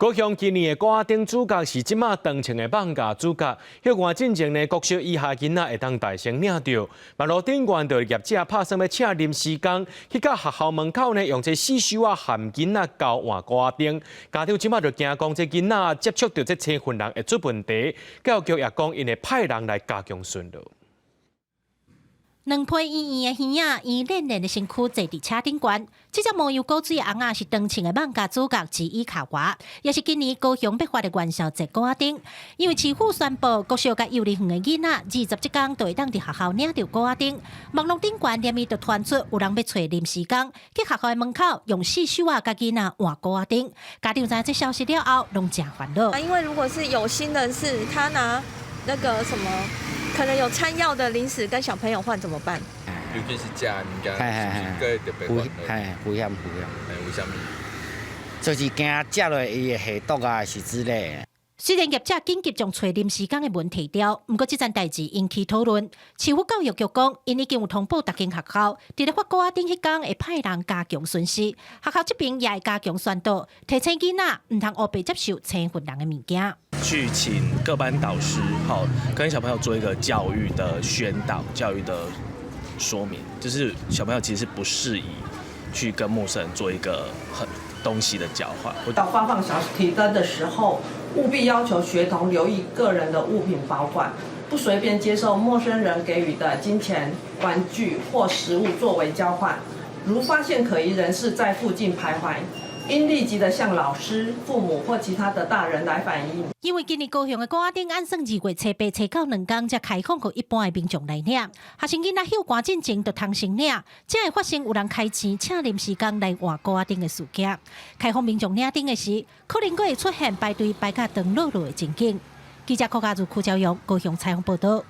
高雄今年的鼓仔燈主角是這馬當穿的艋舺主角。歇寒進前呢，國小以下囡仔會當代先領著。網路頂懸著業者拍算欲請臨時工去到學校門口呢，用這死鏽仔含囡仔交換鼓仔燈。家長這馬就驚講，這囡仔接觸著這青雲人會出問題。教育局也講，𪜶會派人來加強巡邏。兩批圓圓的耳仔，圓練練的身軀坐佇車頂懸。這隻模樣古錐的尪仔是長青的艋舺主角之一卡娃，也是今年高雄欲發的元宵節鼓仔燈。因為市府宣布，國小佮幼兒園的囡仔27工就會當佇學校領著鼓仔燈。網路頂懸連日就傳出有人欲揣臨時工去學校的門口用死鏽仔共囡仔換鼓仔燈。家長知這消息了後，攏誠煩惱。因為如果是有心人士，他拿那個什麼，可能有摻藥的零食跟小朋友換怎麼辦？尤其是食物件，是閣特別危嘿危險危險。嘿，為啥物？就是驚食落伊會下毒啊，是之類的。雖然業者緊急將揣臨時工的問題掉，毋過這件代誌引起討論。市府教育局講，𪜶已經有通報逐間學校，佇咧發鼓仔燈彼工會派人加強巡視，學校這邊也會加強宣導，提醒囡仔毋通烏白接受青雲人的物件。去請各班導師，好跟小朋友做一個教育的宣導、教育的說明，就是小朋友其實是不適宜去跟陌生人做一個很東西的交換。到發放小提燈的時候，務必要求學童留意個人的物品保管，不隨便接受陌生人給予的金錢、玩具或食物作為交換。如發現可疑人士在附近徘徊，應立即的向老師、父母或其他的大人來反映。因為今年高雄的鼓仔燈按算2月初8、初九兩工才開放予一般的民眾來領，學生囡仔歇寒進前就通先領，才會發生有人開錢請臨時工來換鼓仔燈的事件。開放民眾領燈的時，可能閣會出現排隊排甲長落落的情景。記者柯家如、柯昭陽高雄採訪報導。